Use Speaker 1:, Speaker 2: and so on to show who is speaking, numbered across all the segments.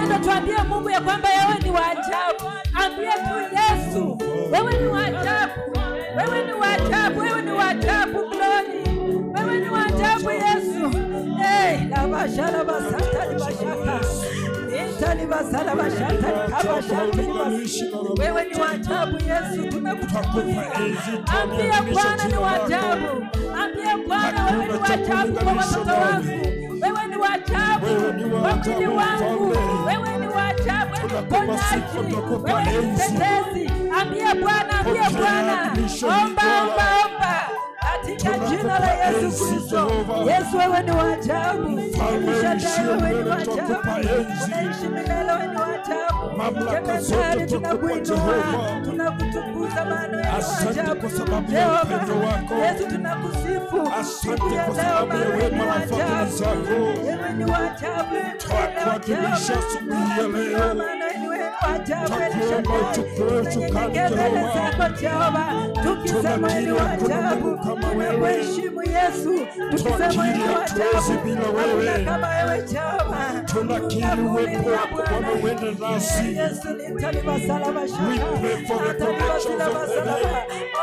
Speaker 1: Wapendwa, tuambie Mungu ya kwamba wewe ni wa ajabu. Ambie tu Yesu, wewe ni wa ajabu. Wewe ni wa ajabu, wewe ni wa ajabu, glory. Wewe ni wa ajabu Yesu. Hey, la bashala basata ni bashaka. Itali basala bashata ni kabashata ni bashaka. Wewe ni wa ajabu Yesu, tunakutukuza. Ambia Bwana ni wa ajabu. Ambia Bwana wewe ni wa ajabu kwa watoto wangu. Wewe ni wa ajabu kwa mwili wangu. Wewe ni wa ajabu, wewe ni mponyaji. Wewe ni mtetezi. Ambia Bwana, ambia Bwana. Omba, omba, omba. Katika jina la Yesu Kristo. Yesu wewe ni wa ajabu. Elishadai wewe ni wa ajabu. Unaishi milele, wewe ni wa ajabu.
Speaker 2: Mamlaka zote
Speaker 1: Jemedari,
Speaker 2: tunakupa
Speaker 1: tunakuinua,
Speaker 2: Jehova.
Speaker 1: tunakutukuza maana wewe ni wa
Speaker 2: Asante
Speaker 1: ajabu.
Speaker 2: kwa sababu ya
Speaker 1: Jehova,
Speaker 2: upendo wako.
Speaker 1: Yesu tunakusifu.
Speaker 2: Asante
Speaker 1: Siku ya
Speaker 2: kwa
Speaker 1: leo
Speaker 2: sababu ya
Speaker 1: maana wewe ni
Speaker 2: wema
Speaker 1: wa
Speaker 2: na fadhili
Speaker 1: ajabu.
Speaker 2: zako.
Speaker 1: Wewe ni wa ajabu.
Speaker 2: Twakuadhimisha asubuhi ya leo.
Speaker 1: Maana wewe ni wa ajabu.
Speaker 2: Twakuomba
Speaker 1: Elishadai,
Speaker 2: uchukue usukani,
Speaker 1: tunanyenyekea mbele
Speaker 2: Jehova.
Speaker 1: zako Jehova, tukisema wewe ni wa
Speaker 2: Tunakiri hakuna
Speaker 1: ajabu.
Speaker 2: Mungu kama wewe.
Speaker 1: Tunakuheshimu Yesu, tukisema wewe ni
Speaker 2: Twakiri
Speaker 1: wa
Speaker 2: hatuwezi
Speaker 1: ajabu.
Speaker 2: bila wewe.
Speaker 1: Hakuna kama wewe Jehova.
Speaker 2: Tunakiri uwepo wako Bwana, uende nasi.
Speaker 1: Yesu nitalibasala bashaka.
Speaker 2: We pray for the connections of heaven.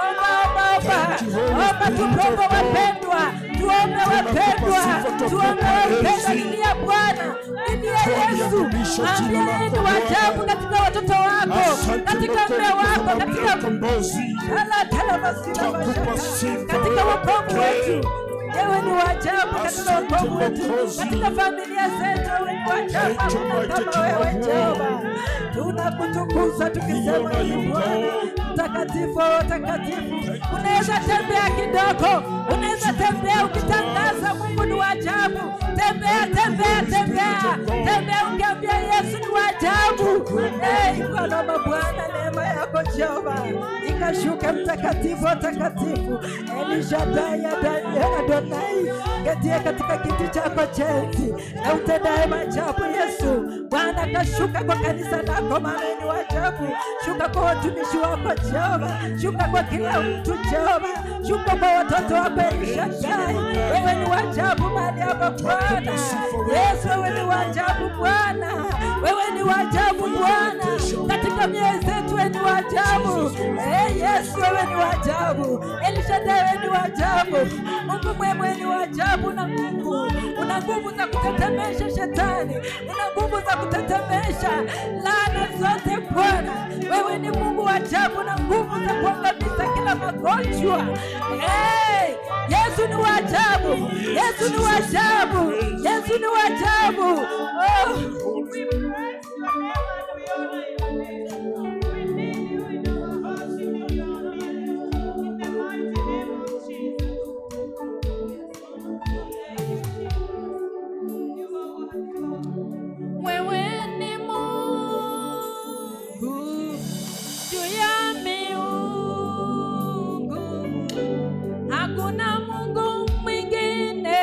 Speaker 1: Omba, omba, omba.
Speaker 2: Thank you, Holy
Speaker 1: Omba,
Speaker 2: Spirit
Speaker 1: tuombe
Speaker 2: of God.
Speaker 1: wapendwa, tuombe wapendwa,
Speaker 2: Tunakupa sifa,
Speaker 1: tuombe
Speaker 2: tunakupa
Speaker 1: wapendwa.
Speaker 2: enzi.
Speaker 1: Lilia Bwana, lilia Yesu,
Speaker 2: Twaliadhimisha
Speaker 1: ambia
Speaker 2: jina
Speaker 1: yeye ni
Speaker 2: lako
Speaker 1: wa ajabu
Speaker 2: Bwana.
Speaker 1: katika watoto wako,
Speaker 2: Asante
Speaker 1: katika
Speaker 2: Mwokozi
Speaker 1: mume
Speaker 2: kwa
Speaker 1: wako,
Speaker 2: sababu ya
Speaker 1: katika
Speaker 2: ukombozi.
Speaker 1: Ala, tala, basila,
Speaker 2: Twakupa
Speaker 1: bashaka.
Speaker 2: sifa
Speaker 1: Katika
Speaker 2: wewe
Speaker 1: wokovu
Speaker 2: pekee.
Speaker 1: wetu. Wewe ni wa ajabu katika
Speaker 2: Asante
Speaker 1: wokovu wetu,
Speaker 2: Mwokozi.
Speaker 1: katika familia zetu, wewe ni wa ajabu,
Speaker 2: Thank you,
Speaker 1: hakuna
Speaker 2: mighty
Speaker 1: kama wewe
Speaker 2: King of
Speaker 1: Jehova. Tunakutukuza tukisema
Speaker 2: honor
Speaker 1: ni
Speaker 2: you,
Speaker 1: Bwana
Speaker 2: God.
Speaker 1: mtakatifu wa watakatifu. Unaweza tembea kidogo, unaweza tembea ukitangaza Mungu ni wa ajabu. Tembea, tembea, tembea, tembea ukiambia Yesu ni wa ajabu. Hey, Bwana wa mabwana, neema yako Jehova ikashuka, mtakatifu wa takatifu, Elishadai Adonai, ketie katika kiti chako cha enzi na utendaye maajabu. Yesu Bwana, kashuka kwa kanisa lako, maana ni wa ajabu. Shuka kwa watumishi wako Jehova, shuka kwa kila mtu Jehova, shuka kwa watoto wako Elishadai. Wewe ni wa ajabu mahali hapa Bwana. Yesu, wewe ni wa ajabu Bwana, wewe ni wa ajabu Bwana, katika mioyo zetu wewe ni wa ajabu. Hey, Yesu wewe ni wa ajabu, Elishadai wewe ni wa ajabu, Mungu mwema wewe ni wa ajabu na nguvu, una nguvu za kutetemesha shetani, una nguvu za kutetemesha laana zote Bwana. Wewe ni Mungu wa ajabu na nguvu za kuangamiza kila magonjwa. Hey, Yesu ni wa ajabu, Yesu ni wa ajabu, Yesu ni wa ajabu. Oh.
Speaker 3: We praise your name and we honor your name. We need you in our hearts, in our lives. In the mighty name of Jesus. Thank you, Jesus. You are worthy, Lord.
Speaker 1: Wewe ni Mungu juu ya miungu, hakuna Mungu mwingine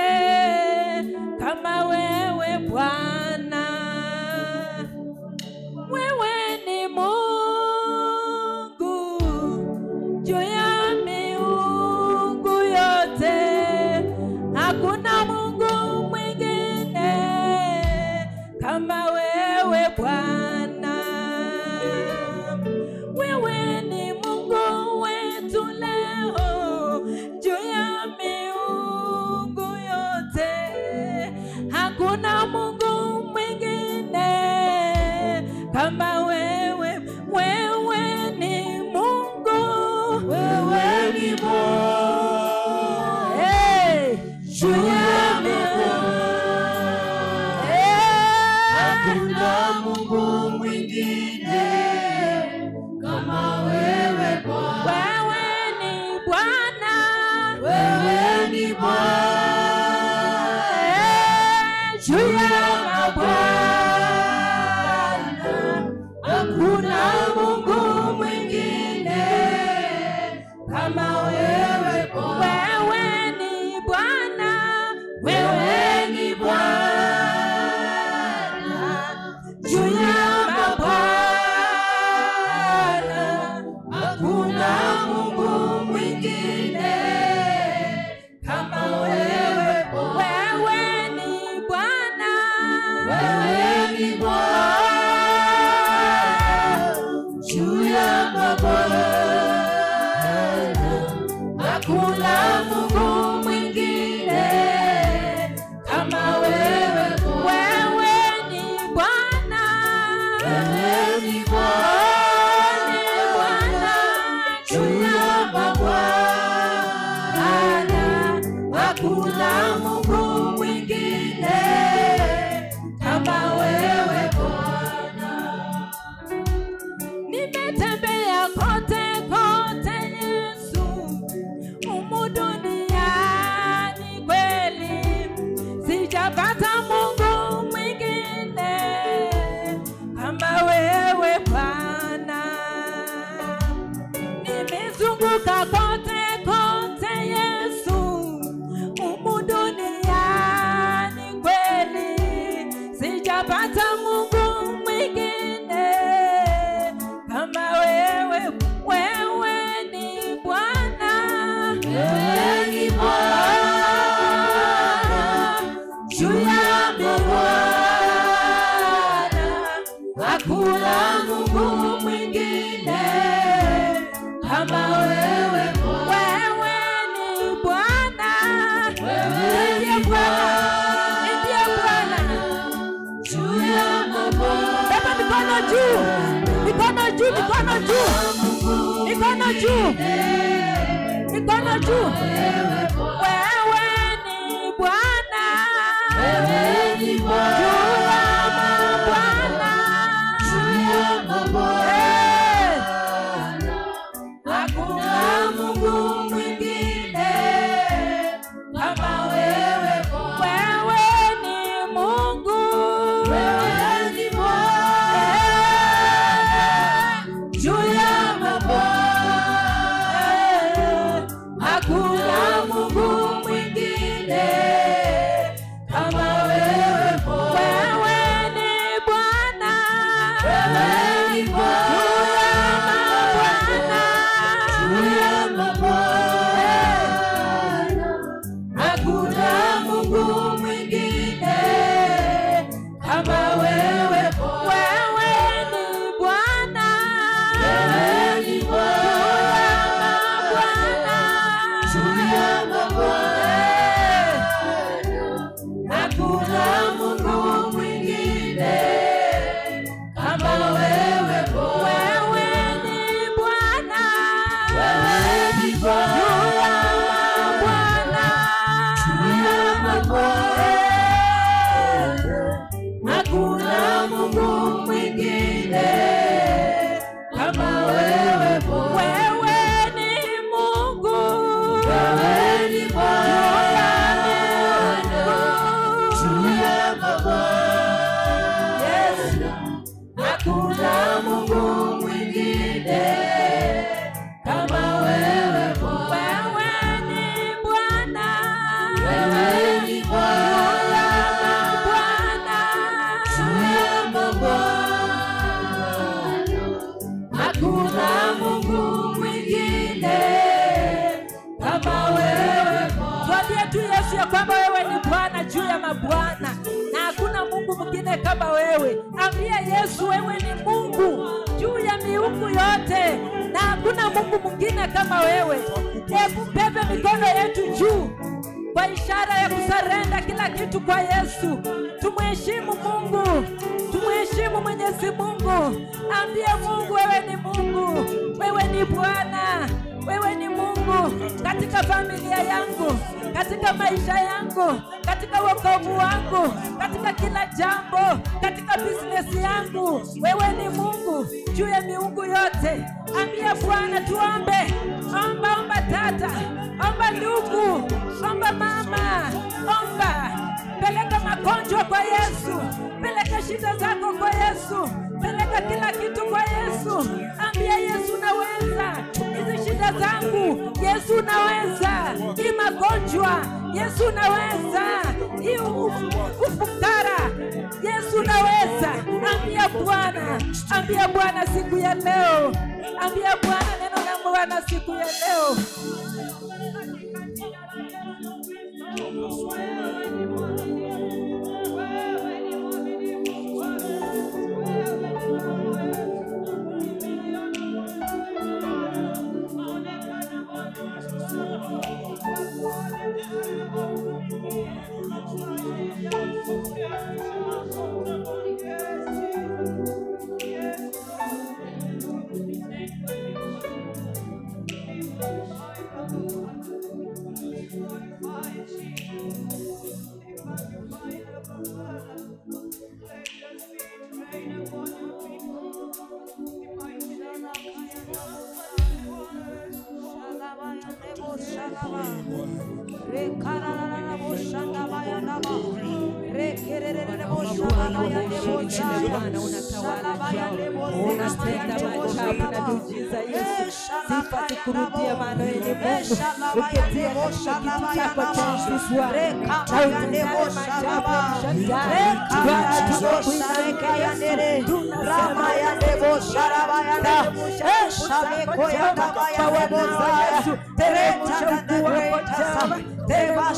Speaker 1: kama wewe Bwana. Wewe ni Mungu juu ya miungu yote, hakuna Mungu mwingine kama wewe Bwana. Wewe ni Mungu wetu leo juu ya miungu yote, hakuna Mungu mwingine kama wewe. Wewe ni Mungu,
Speaker 2: Wewe ni Bwana.
Speaker 1: Hey, juu ya miungu. Hey.
Speaker 2: Hakuna Mungu mwingine kama wewe Bwana.
Speaker 1: Wewe ni Bwana,
Speaker 2: Wewe ni Bwana.
Speaker 1: Eh, juu ya Sijapata Mungu mwingine kama wewe. Wewe ni Bwana, wewe ni Bwana juu ya mabwana, hakuna Mungu mwingine kama wewe. Wewe ni Bwana, wewe ni Bwana, ndiye Bwana juu ya mabwana. Beba mikono juu, mikono juu, mikono juu, mikono juu, mikono juu. Wewe ni Bwana, wewe ni Bwana juu ya mabwana, juu ya mabwana, hakuna Mungu mwingine kama wewe. Wewe ni Mungu, wewe ni Bwana juu ya mabwana, hakuna Mungu mwingine kama wewe. Wewe ni Bwana, wewe ni Bwana juu ya mabwana, hakuna Mungu mwingine kama wewe. Wewe ni Bwana, wewe ni Bwana juu ya mabwana, hakuna Mungu mwingine kama wewe. Wewe ni Bwana, wewe ni Bwana juu ya mabwana, hakuna Mungu mwingine kama wewe. Wewe ni Mungu, wewe ni Bwana juu ya mabwana, hakuna Mungu mwingine kama wewe. Wewe ni Bwana, wewe ni Bwana juu ya mabwana, hakuna Mungu mwingine kama wewe. Tuambie tu Yesu ya kwamba wewe ni Bwana juu ya mabwana na hakuna Mungu mwingine kama wewe. Ambia Yesu wewe ni Mungu juu ya miungu yote na hakuna Mungu mwingine kama wewe. Hebu bebe mikono yetu juu kwa ishara ya kusarenda kila kitu kwa Yesu. Tumheshimu Mungu, tumheshimu Mwenyezi Mungu. Ambia Mungu wewe ni Mungu, wewe ni Bwana, wewe ni Mungu katika familia yangu, katika maisha yangu, katika wokovu wangu, katika kila jambo, katika business yangu. Wewe ni Mungu juu ya miungu yote. Ambia Bwana, tuombe. Omba, omba tata, omba ndugu, omba mama, omba. Peleka magonjwa kwa Yesu, peleka shida zako kwa Yesu, peleka kila kitu kwa Yesu. Ambia Yesu naweza hizi shida zangu, Yesu naweza hii magonjwa, Yesu naweza hii ufukara, Yesu naweza. Ambia Bwana, ambia Bwana siku ya leo, ambia Bwana neno la Bwana siku ya leo.
Speaker 4: Re
Speaker 1: Milele Bwana, unatawala Jehova, unatenda maajabu na miujiza Yesu. Sifa zikurudia, maana wewe ni Mungu uketie katika kiti chako cha enzi Bwana, na utendaye maajabu ya Shaddai. Bwana, tunakuinulia Yesu, tunasema Yesu, teremsha ukuu wako Jehova, teremsha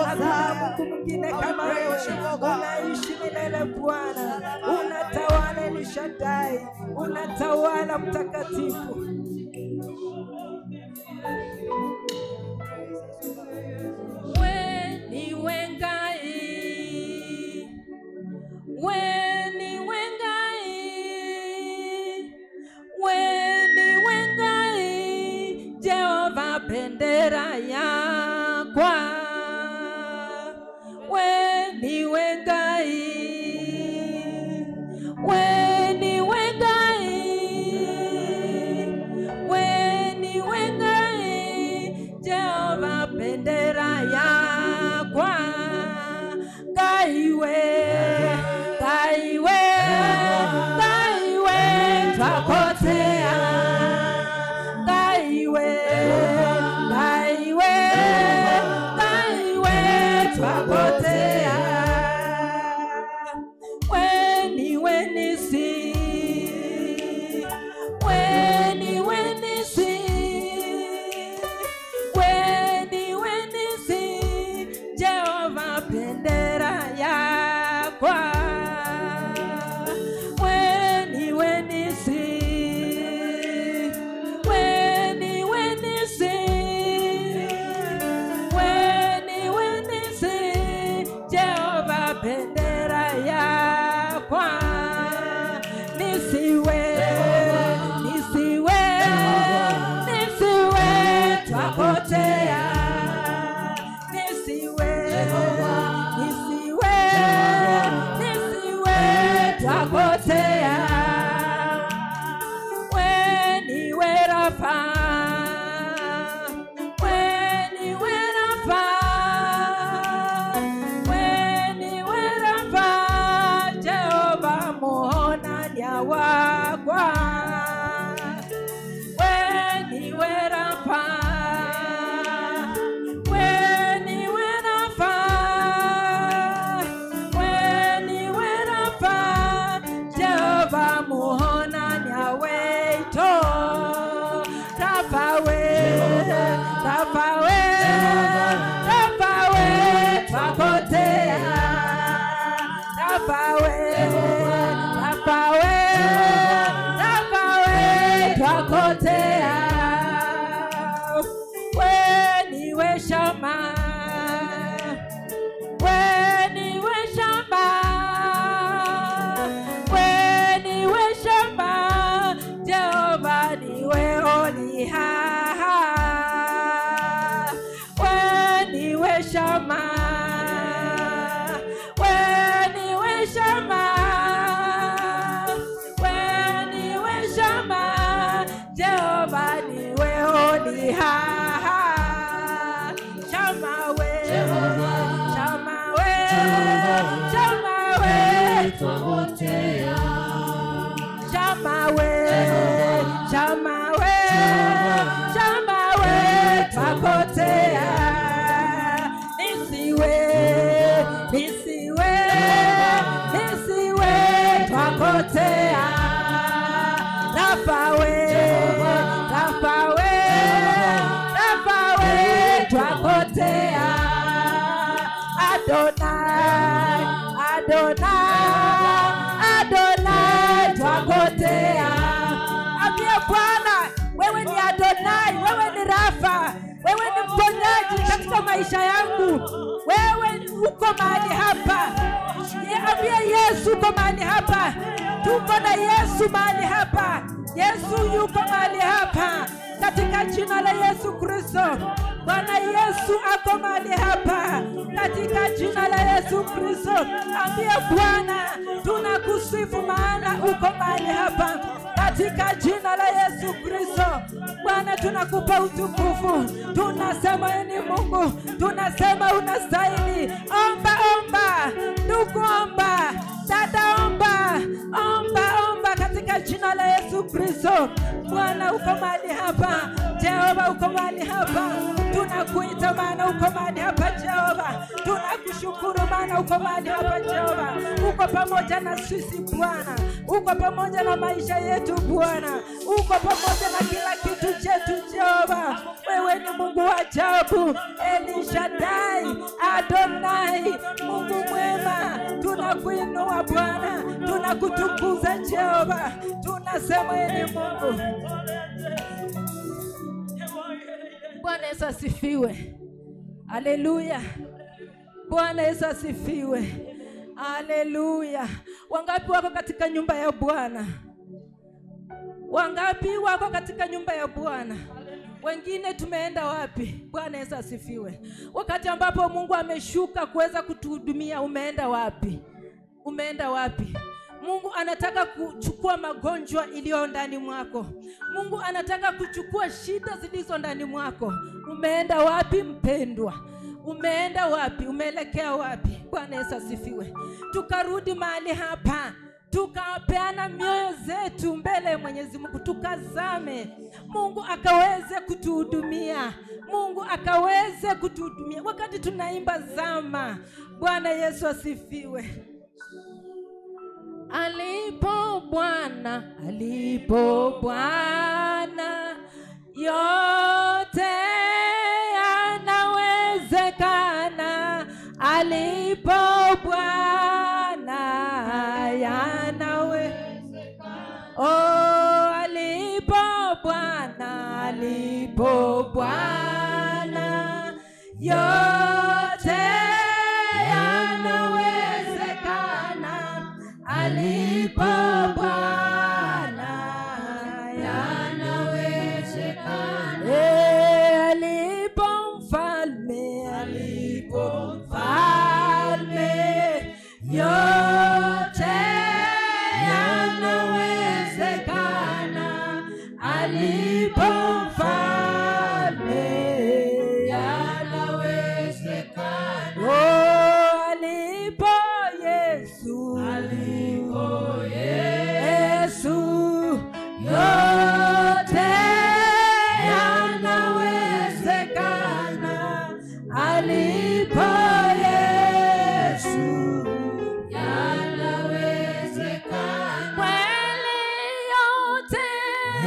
Speaker 1: Hakuna Mungu mwingine kama wewe, unaishi milele Bwana, unatawala El Shaddai, unatawala mtakatifu. We ni Ngai, we ni Ngai, we ni Ngai, Jehova bendera yakwa. We ni Ngai, we ni Ngai, we ni Ngai, Jehova bendera yakwa. Ngai we, Ngai we, Ngai we, twapotea. Ngai we, Ngai we, Ngai we, twapotea. We ni we nisi, we ni we nisi, we ni we nisi, Jehova bendera yakwa. We ni we nisi, we ni we nisi, we ni we nisi, Jehova bendera yakwa. Nisiwe, nisiwe, nisiwe, twapotea. Nisiwe, nisiwe, nisiwe, twapotea. We ni we Rafa, we ni we Rafa, we ni we Rafa, Jehova muonania wakwa. We ni we Rafa, we ni we Rafa, we ni we Rafa, Jehova muonania wetu. Rafa we, Rafa we, Rafa we, twapotea. Rafa we, Rafa we, Rafa we, twapotea. We ni we Shama, we ni we Shama, we ni we Shama, Jehova ni we Oliha. We ni we Shama, we ni we Shama, we ni we Shama, Jehova ni we Oliha. Shama we, Shama we, Shama we, Shama we, Shama we, Shama we, twapotea. Nisiwe, nisiwe, nisiwe, twapotea. Rafa we, Rafa we, Rafa we, twapotea. Adonai, Adonai, Adonai, twapotea. Ambia Bwana, wewe ni Adonai, wewe ni Rafa, wewe ni mponyaji katika maisha yangu. Wewe uko mahali hapa. Ambia Yesu uko mahali hapa. Tuko na Yesu mahali hapa. Yesu yuko mahali hapa. Katika jina la Yesu Kristo. Bwana Yesu ako mahali hapa. Katika jina la Yesu Kristo. Ambia Bwana, tunakusifu maana uko mahali hapa. Katika katika jina la Yesu Kristo. Bwana, tunakupa utukufu, tunasema wewe ni Mungu, tunasema unastahili. Omba, omba ndugu, omba dada, omba, omba, omba katika jina la Yesu Kristo. Bwana, uko mahali hapa, Jehova, uko mahali hapa, tunakuita maana uko mahali hapa Jehova, tunakushukuru maana uko mahali hapa Jehova, uko pamoja na sisi Bwana, uko pamoja na maisha yetu Bwana, uko pamoja na kila kitu chetu Jehova. Wewe ni Mungu wa ajabu, El Shaddai, Adonai, Mungu mwema. Tunakuinua Bwana, tunakutukuza Jehova, tunasema wewe ni Mungu. Bwana Yesu asifiwe. Haleluya. Bwana Yesu asifiwe. Haleluya. Wangapi wako katika nyumba ya Bwana? Wangapi wako katika nyumba ya Bwana? Wengine tumeenda wapi? Bwana Yesu asifiwe. Wakati ambapo Mungu ameshuka kuweza kutuhudumia, umeenda wapi? Umeenda wapi? Mungu anataka kuchukua magonjwa iliyo ndani mwako. Mungu anataka kuchukua shida zilizo ndani mwako. Umeenda wapi mpendwa? Umeenda wapi? Umeelekea wapi? Bwana Yesu asifiwe. Tukarudi mahali hapa, tukapeana mioyo zetu mbele ya Mwenyezi Mungu, tukazame Mungu akaweze kutuhudumia, Mungu akaweze kutuhudumia wakati tunaimba zama. Bwana Yesu asifiwe. Alipo Bwana, alipo Bwana, yote yanawezekana. Alipo Bwana yanawezekana. Oh, alipo Bwana, alipo Bwana, yote yanawezekana. Alipo Bwana yanawezekana. Alipo mfalme, alipo mfalme, yote yanawezekana. Alipo mfalme yanawezekana. Oh, alipo Yesu, alipo Yesu, yote yanawezekana. Alipo Yesu yanawezekana. Kweli yote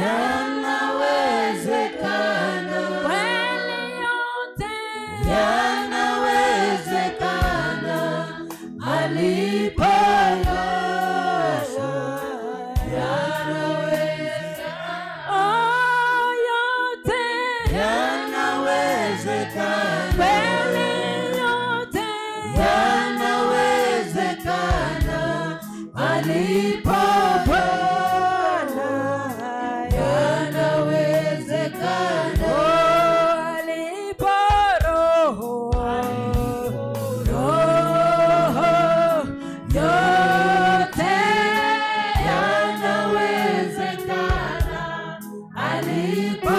Speaker 1: yanawezekana. Kweli yote yanawezekana. Alipo Yesu yanawezekana. Oh, yote yanawezekana. Kweli yote yanawezekana. Alipo Bwana yanawezekana. Oh, alipo Roho, Roho, yote yanawezekana. Alipo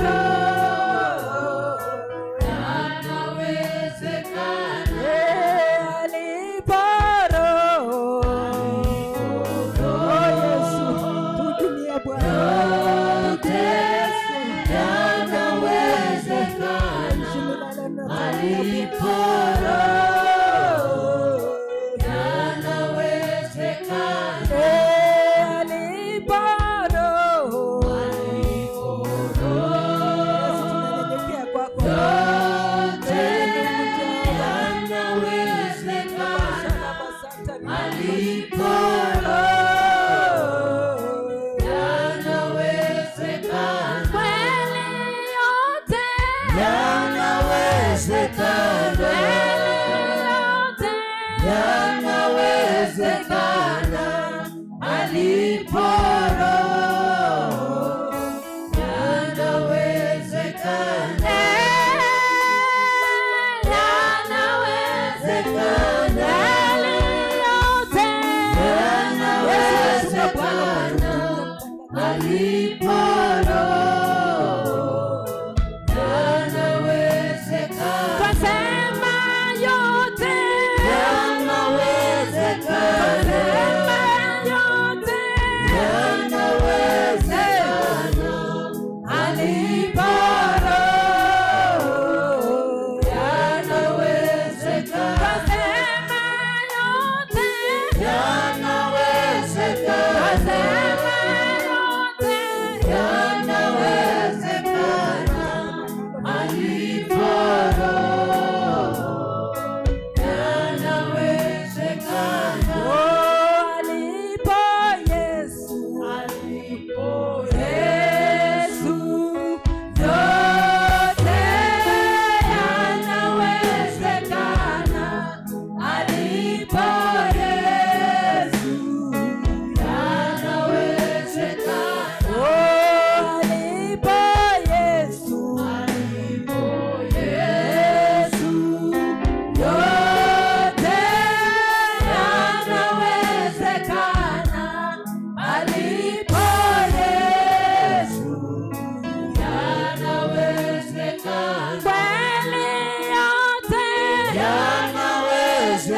Speaker 1: Roho yanawezekana. Alipo Roho, oh Yesu, tuhudumie Bwana, yote yanawezekana. Alipo Roho yanawezekana. Alipo Roho, Yesu, tunanyenyekea kwako, yote yanawezekana. Alipo Roho yanawezekana. Kweli yote yanawezekana.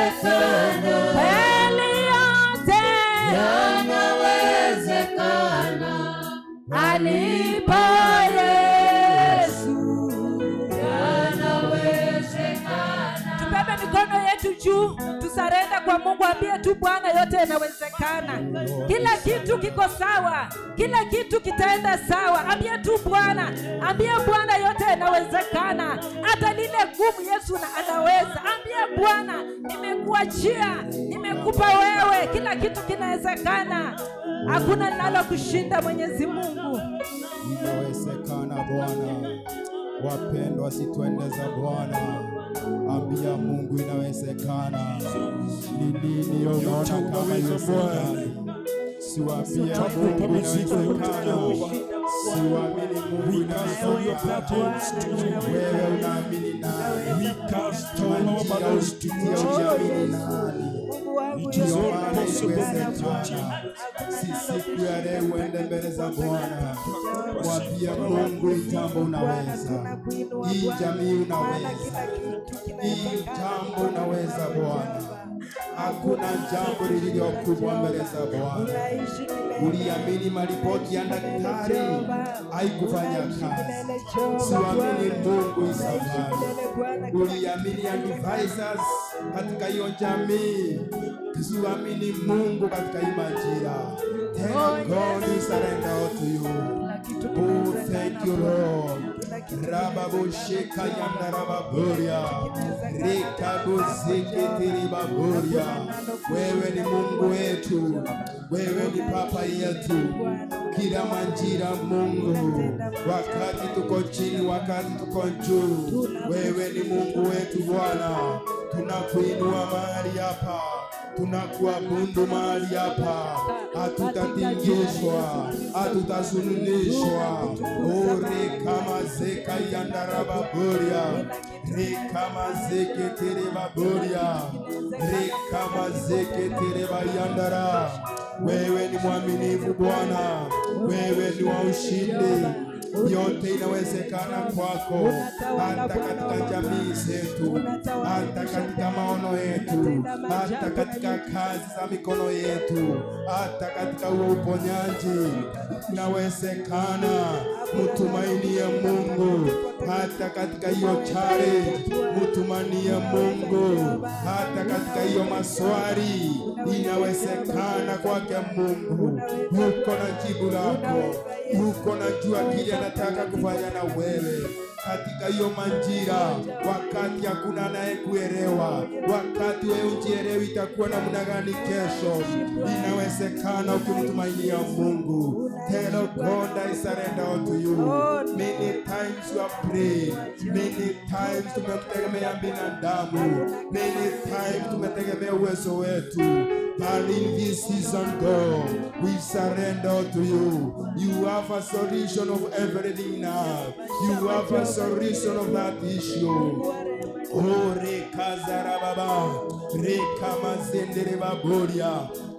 Speaker 4: Yanawezekana.
Speaker 1: Kweli yote
Speaker 4: yanawezekana.
Speaker 1: Alipo Yesu
Speaker 4: yanawezekana.
Speaker 1: Tubebe mikono yetu juu, tusarenda kwa Mungu. Ambie tu Bwana, yote yanawezekana. Kila kitu kiko sawa, kila kitu kitaenda sawa. Ambie tu Bwana, ambie Bwana yote yanawezekana. Hata lile gumu Yesu na anaweza. Ambie Bwana, nimekuachia, nimekupa wewe, kila kitu kinawezekana. Hakuna linalo kushinda Mwenyezi Mungu.
Speaker 5: Inawezekana Bwana. Wapendwa, situende za Bwana. Ambia Mungu inawezekana. Ni nini unaona kama haiwezekani? Siwaambie Mungu inawezekana. Siwaamini Mungu inawezekana. Wewe unaamini nani? Majira ulipitia uliamini nani? Ndiyo maana iwezekana. Si siku ya leo uende mbele za Bwana. Mwambie Mungu jambo unaweza. Hii jamii unaweza. Hii jambo unaweza Bwana. Hakuna jambo lililo kubwa mbele za Bwana. Uliamini maripoti ya daktari haikufanya kazi. Siamini Mungu isafari. Uliamini advisors katika hiyo jamii. Siamini Mungu katika hii majira. Thank God, we surrender all to you. Oh, thank you Lord. Rababushika yanda rababuria. Rikabuzikitiribaburia. Wewe ni Mungu wetu. Wewe ni Papa yetu. Kila majira Mungu, wakati tuko chini, wakati tuko juu, wewe ni Mungu wetu Bwana. Tunakuinua mahali hapa, tunakuabudu mahali hapa. Hatutatingishwa, hatutasununishwa. Ore kama zeka yandarababuria, rekama zeketerebaburia, rekama zeketerebayandara. Wewe ni mwaminifu Bwana, wewe ni wa ushindi. Yote inawezekana kwako, hata katika jamii zetu, hata katika maono yetu, hata katika kazi za mikono yetu, hata katika huo uponyaji. Inawezekana, mtumainie Mungu. Hata katika hiyo challenge, mtumainie Mungu. Hata katika hiyo maswali, inawezekana kwake Mungu. Yuko na jibu lako, yuko na jua kile anataka kufanya na wewe katika hiyo majira. Wakati hakuna anayekuelewa, wakati wewe hujielewi itakuwa namna gani kesho, inawezekana ukimtumainia Mungu. Tell God, I surrender unto you. Many times you have prayed, many times tumemtegemea binadamu, many times tumetegemea uwezo wetu. But in this season, God, we surrender to you. You have a solution of everything now. You have a solution of that issue. Oh, rekazarababa, rekamazenderebaboria.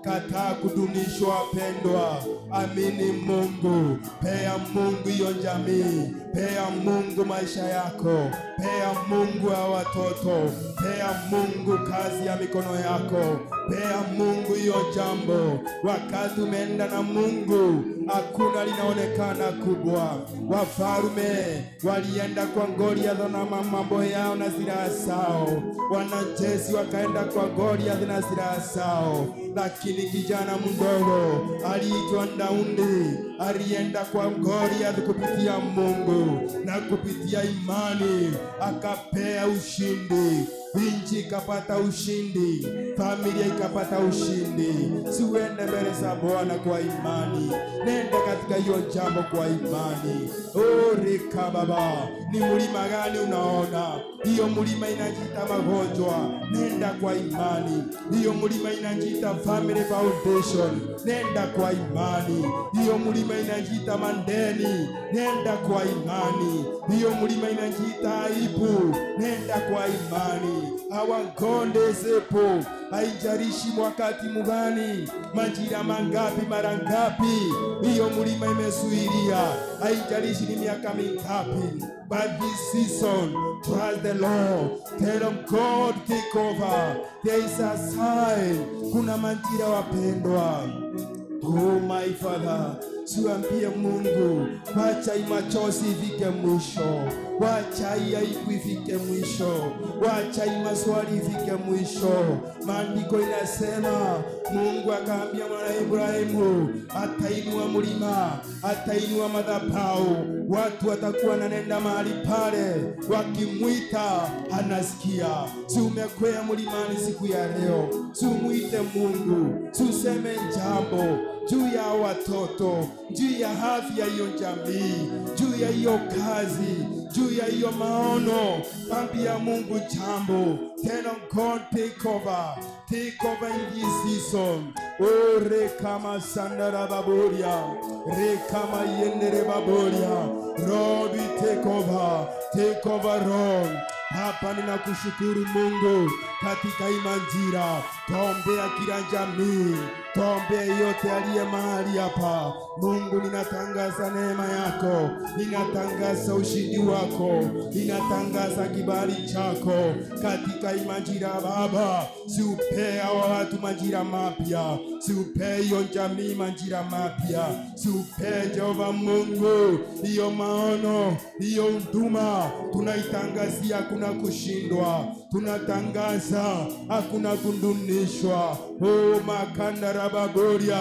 Speaker 5: Kataa kudunishwa wapendwa. Amini Mungu. Pea Mungu hiyo jamii. Pea Mungu maisha yako. Pea Mungu ya watoto. Pea Mungu kazi ya mikono yako. Pea Mungu hiyo jambo. Wakati umeenda na Mungu, hakuna linaonekana kubwa. Wafalme walienda kwa Goliath na mambo yao na silaha zao. Wanajeshi wakaenda kwa Goliath na silaha zao. Lakini kijana mdogo aliitwa Daudi alienda kwa Goliath kupitia Mungu na kupitia imani akapea ushindi. Nchi ikapata ushindi, familia ikapata ushindi. Siuende mbele za Bwana kwa imani, nenda katika hiyo jambo kwa imani. Oh, rika baba, ni mlima gani unaona? Hiyo mlima inajiita magonjwa, nenda kwa imani. Hiyo mlima inajiita family foundation, nenda kwa imani. Hiyo mlima mlima inajiita mandeni, nenda kwa imani. Hiyo mlima inajiita aibu, nenda kwa imani. Hawagonde zepo, haijalishi wakati mgani, majira mangapi, mara ngapi, hiyo mlima imezuilia, haijalishi ni miaka mingapi. But this season, trust the Lord. Tell him, God, take over. There is a sign. Kuna majira wapendwa. Oh my Father, siambie Mungu, wacha machozi ifike mwisho, wacha aibu ifike mwisho, wacha maswali ifike mwisho. Maandiko inasema Mungu akaambia mwana Ibrahimu, atainua mlima, atainua madhabahu, watu watakuwa wananenda mahali pale, wakimwita anasikia. Si umekwea mlimani siku ya leo, si umuite Mungu, si useme jambo juu ya watoto, juu ya afya hiyo jamii, juu ya hiyo kazi, juu ya hiyo maono. Ambia Mungu jambo. Tell God, take over, take over in this season. Oh, rekama sandara baburia, rekama yendere baburia. Lord, we take over, take over, Lord. Hapa ninakushukuru Mungu katika imanjira, tuombea kila jamii, tuombea yote aliye mahali hapa. Mungu, ninatangaza neema yako, ninatangaza ushindi wako, ninatangaza kibali chako katika imanjira. Baba, siupee hawa watu majira mapya, siupee hiyo jamii majira mapya, siupee Jehova Mungu hiyo maono, hiyo huduma. Tunaitangazia hakuna kushindwa, tunatangaza hakuna kundunishwa. Oh makanda rabagoria,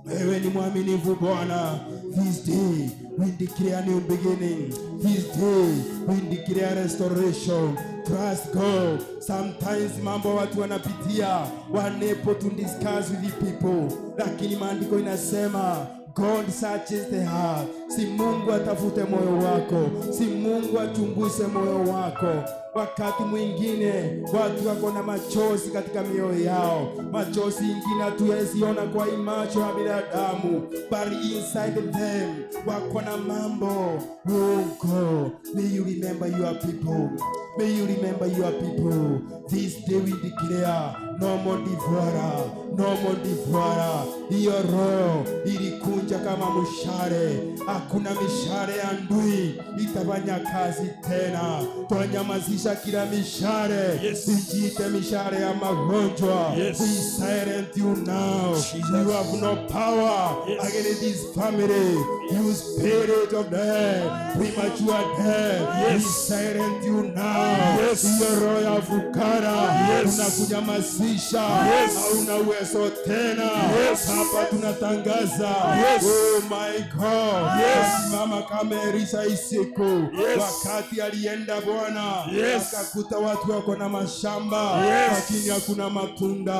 Speaker 5: wewe ni mwaminifu Bwana. This day we declare a new beginning. This day we declare restoration. Trust God. Sometimes mambo watu wanapitia, wanepo to discuss with the people, lakini maandiko inasema God searches the heart. Si Mungu atafute moyo wako, si Mungu achunguze moyo wako. Wakati mwingine watu wako na machozi katika mioyo yao, machozi ingine hatuwezi ona kwa macho ya binadamu, but inside them wako na mambo. Oh God, may you remember your people. May you remember your people. This day we declare no more devourer, no more devourer. Hiyo roho ilikunja kama mshale, hakuna mishale ya ndui itafanya kazi tena. Twanyamazisha kila mishale,
Speaker 2: Yes.
Speaker 5: ijiite mishale ya magonjwa.
Speaker 2: Yes.
Speaker 5: We silent you now.
Speaker 2: Jesus.
Speaker 5: You have no power
Speaker 2: Yes.
Speaker 5: against this family. You spirit of death, premature death.
Speaker 2: Yes.
Speaker 5: We silent you now.
Speaker 2: Yes.
Speaker 5: Hiyo roho ya fukara
Speaker 2: Yes.
Speaker 5: tunakunyamazisha.
Speaker 2: Yes.
Speaker 5: Hauna uwezo tena.
Speaker 2: Yes.
Speaker 5: Hapa tunatangaza.
Speaker 2: Yes.
Speaker 5: Oh my God.
Speaker 2: Yes.
Speaker 5: Mama kama Elisha isiku.
Speaker 2: Yes.
Speaker 5: Wakati alienda Bwana,
Speaker 2: Yes.
Speaker 5: akakuta watu wako na mashamba,
Speaker 2: Yes.
Speaker 5: lakini hakuna matunda.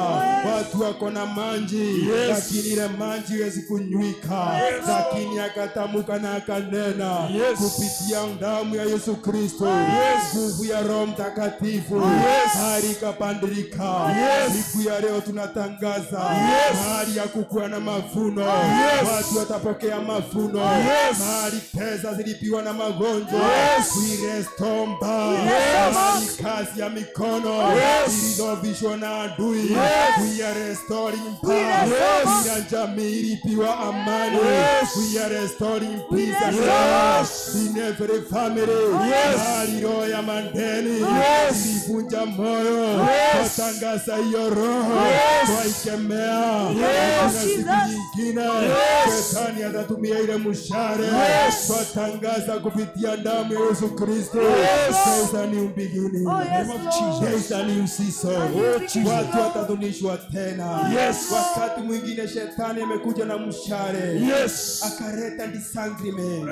Speaker 5: Watu wako na manji,
Speaker 2: Yes.
Speaker 5: lakini ile manji haiwezi kunywika.
Speaker 2: Yes.
Speaker 5: Lakini akatamuka na akanena
Speaker 2: Yes.
Speaker 5: kupitia damu ya Yesu Kristo,
Speaker 2: Yes.
Speaker 5: nguvu ya Roho Mtakatifu,
Speaker 2: Yes.
Speaker 5: hali ikabadilika.
Speaker 2: Yes.
Speaker 5: Siku ya leo tunatangaza
Speaker 2: Yes.
Speaker 5: hali ya kukuwa na mavuno.
Speaker 2: Yes.
Speaker 5: Watu watapokea mavuno.
Speaker 2: Yes.
Speaker 5: Mahali pesa zilipiwa na magonjwa,
Speaker 2: Yes.
Speaker 5: we restore back.
Speaker 2: Yes.
Speaker 5: Mahali kazi ya mikono
Speaker 2: Yes.
Speaker 5: ilizovishwa na adui,
Speaker 2: Yes.
Speaker 5: we are restoring back.
Speaker 2: Yes.
Speaker 5: Kila jamii ilipiwa amani,
Speaker 2: Yes.
Speaker 5: we are restoring peace and
Speaker 2: Yes.
Speaker 5: love in every family.
Speaker 2: Yes.
Speaker 5: Mahali roho ya mandeni
Speaker 2: Yes.
Speaker 5: ilivunja moyo,
Speaker 2: Yes.
Speaker 5: twatangaza hiyo roho,
Speaker 2: Yes.
Speaker 5: twaikemea.
Speaker 2: Yes.
Speaker 5: Hakuna siku nyingine
Speaker 2: Yes.
Speaker 5: shetani atatumia ile mshale.
Speaker 2: Yes.
Speaker 5: Twatangaza kupitia damu ya Yesu Kristo.
Speaker 2: Yes.
Speaker 5: There is a new beginning.
Speaker 1: Oh, yes, Lord.
Speaker 5: There is a new season.
Speaker 1: Oh, Jesus.
Speaker 5: Watu watadunishwa tena.
Speaker 2: Yes.
Speaker 5: Wakati mwingine shetani amekuja na mshale,
Speaker 2: Yes.
Speaker 5: akaleta Akaleta disagreement.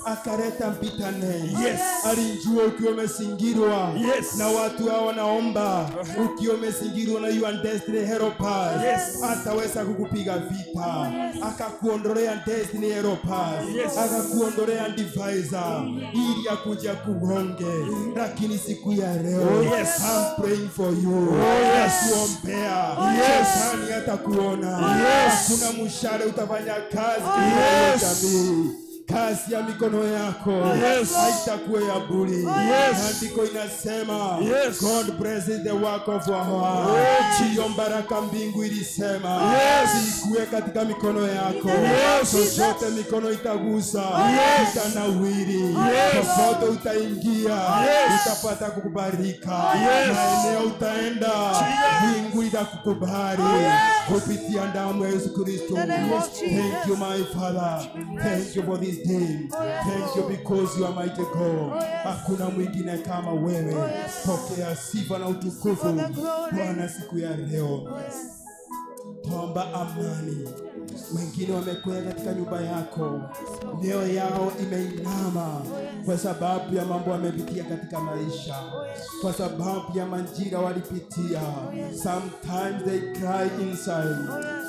Speaker 5: Akaleta bitterness.
Speaker 2: Yes.
Speaker 5: Alijua ukiwa umezingirwa
Speaker 2: Yes.
Speaker 5: na watu hao wanaomba, ukiwa umezingirwa na your destiny helpers,
Speaker 2: Yes.
Speaker 5: ataweza kukupiga vita. Akakuondolea destiny helpers.
Speaker 2: Yes.
Speaker 5: Akakuondolea divisor ili akuja kugonge. Lakini siku ya leo,
Speaker 2: Oh, yes.
Speaker 5: I'm praying for you.
Speaker 2: Oh, yes.
Speaker 5: Kuombea.
Speaker 2: Yes.
Speaker 5: Shetani hatakuona.
Speaker 2: Yes.
Speaker 5: Hakuna mshale utafanya kazi
Speaker 2: Yes.
Speaker 5: jamii. Kazi ya mikono yako
Speaker 2: Yes.
Speaker 5: haitakuwa ya bure.
Speaker 2: Yes.
Speaker 5: Andiko inasema
Speaker 2: Yes.
Speaker 5: God blesses the work of our
Speaker 2: Oh,
Speaker 5: hands. Hiyo baraka mbingu ilisema
Speaker 2: Yes.
Speaker 5: ikuwe katika mikono yako.
Speaker 2: Yes.
Speaker 5: Chochote mikono itagusa
Speaker 2: Yes.
Speaker 5: itanawiri.
Speaker 2: Yes.
Speaker 5: Popote utaingia
Speaker 2: Yes.
Speaker 5: utapata kukubalika.
Speaker 2: Yes.
Speaker 5: Maeneo utaenda mbingu itakukubali kupitia damu ya Yesu Kristo.
Speaker 4: In the name of
Speaker 5: Thank
Speaker 4: Jesus.
Speaker 5: you my Father. Thank you for this day. Thank you because you are mighty God.
Speaker 4: yes.
Speaker 5: Hakuna mwingine kama wewe.
Speaker 4: yes.
Speaker 5: Pokea sifa na utukufu
Speaker 4: For the glory.
Speaker 5: Bwana siku ya leo. Tuomba amani. Wengine wamekuwa katika nyumba yako, mioyo yao imeinama kwa sababu ya mambo wamepitia katika maisha, kwa sababu ya majira walipitia. Sometimes they cry inside,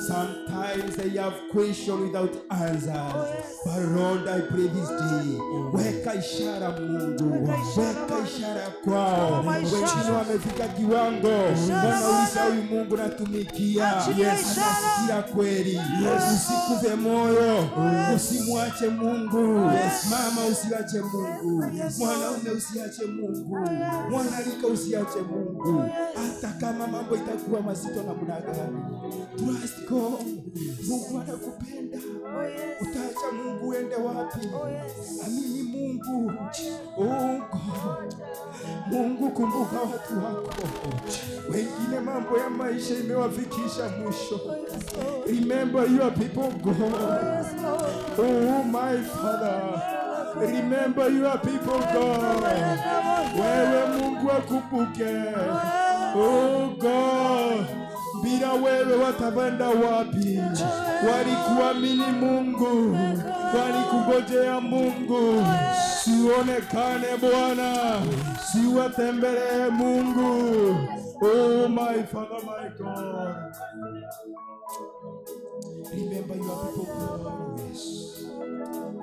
Speaker 5: sometimes they have question without answers. But Lord, I pray this day, weka ishara Mungu, weka ishara kwao. Wengine wamefika kiwango wanauliza, huyu Mungu natumikia,
Speaker 4: Achilia ishara.
Speaker 5: anasikia kweli? Usikufe moyo, usimwache Mungu. Mama usiache Mungu, mwanaume usiache Mungu, mwanalika usiache Mungu, hata kama mambo itakuwa mazito namna gani. Trust God. Mungu anakupenda. Utaacha Mungu uende wapi? Amini Mungu. Oh God. Mungu, kumbuka watu wako. Wengine mambo ya maisha imewafikisha mwisho. Remember your people, God. Oh my Father, remember your people, God. Wewe Mungu akumbuke. Oh God, bila wewe watapenda wapi? Walikuamini Mungu, walikungojea Mungu. Sionekane Bwana, siwatembelee Mungu. Oh my Father, my God. Remember your people, God. Yes.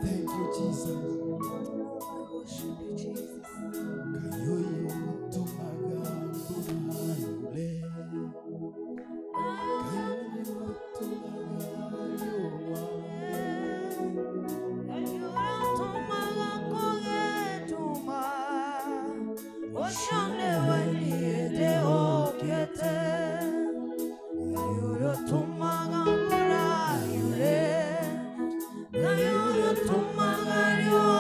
Speaker 5: Thank you, Jesus. Kayoyo tumagambo mayule. Kayoyo tumagayo wa.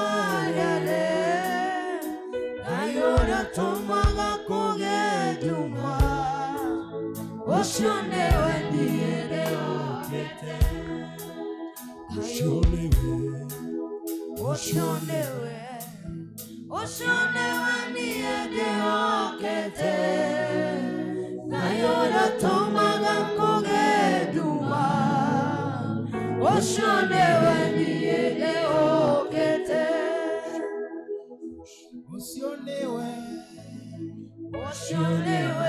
Speaker 5: Usionewe,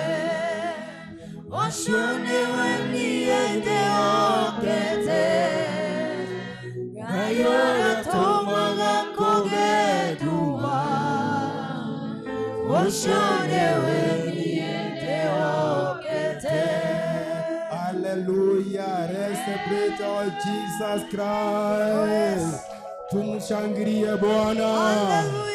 Speaker 4: Oshonewe niende okete, Gayora tomaga kogeduma. Oshonewe niende okete.
Speaker 5: Hallelujah. Let's celebrate our Jesus Christ. Tumshangilie Bwana.
Speaker 4: Hallelujah.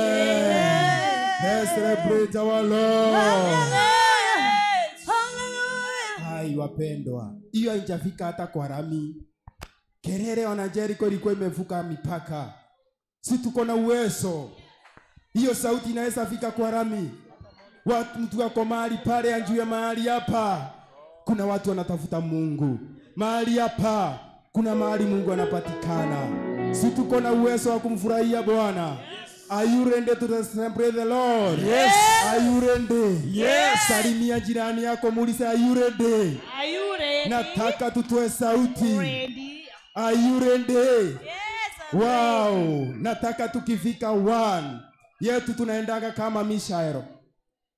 Speaker 5: Amen. Let's celebrate our Lord.
Speaker 4: Hallelujah. Hallelujah.
Speaker 5: Hai wapendwa, hiyo haijafika hata kwa rami. Kelele wana Jericho ilikuwa imevuka mipaka. Si tuko na uwezo, hiyo sauti inaweza fika kwa rami. Watu, mtu wako mahali pale anjue mahali hapa kuna watu wanatafuta Mungu, mahali hapa kuna mahali Mungu anapatikana. Si tuko na uwezo wa kumfurahia Bwana? Are you ready to celebrate the Lord?
Speaker 2: Yes.
Speaker 5: Are you ready?
Speaker 2: Yes.
Speaker 5: Salimia jirani yako muulize, are you ready?
Speaker 3: Are you ready?
Speaker 5: Nataka tutoe sauti.
Speaker 3: Ready.
Speaker 5: Are you ready?
Speaker 3: Yes, I'm
Speaker 5: Wow,
Speaker 3: ready.
Speaker 5: Nataka tukifika 1 yetu tunaendaga kama mishaero.